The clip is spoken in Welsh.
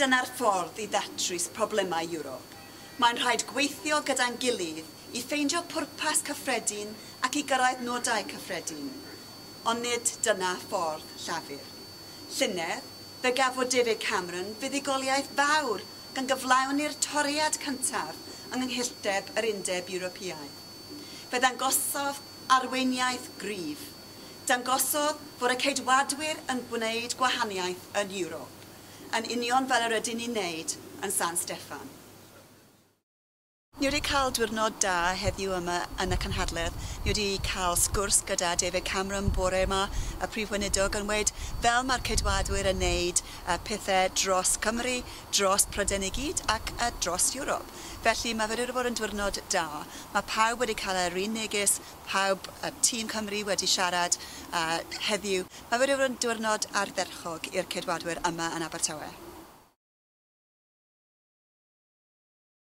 dyna'r ffordd i ddatrys problemau Ewrop. Mae'n rhaid gweithio gyda'n gilydd i ffeindio pwrpas cyffredin ac i gyrraedd nodau cyffredin. Ond nid dyna ffordd Llafur. Llynedd, fe gafodd David Cameron fuddugoliaeth fawr gan gyflawni'r toriad cyntaf yng nghyllideb yr Undeb Ewropeaidd. Fe ddangosodd arweiniaeth gryf. Dangosodd fod y Ceidwadwyr yn gwneud gwahaniaeth yn Ewrop, yn union fel yr ydyn ni'n wneud yn San Steffan. Ni wedi cael diwrnod da heddiw yma yn y cynhadledd. Ni wedi cael sgwrs gyda David Cameron bore yma, y Prif Weinidog, yn weud fel mae'r Ceidwadwyr yn neud pethau dros Cymru, dros Prydain i gyd ac dros Ewrop. Felly mae fe wedi bod yn diwrnod da. Mae pawb wedi cael yr un neges, pawb, y tîm Cymru wedi siarad heddiw. Mae wedi bod yn diwrnod ardderchog i'r Ceidwadwyr yma yn Abertawe.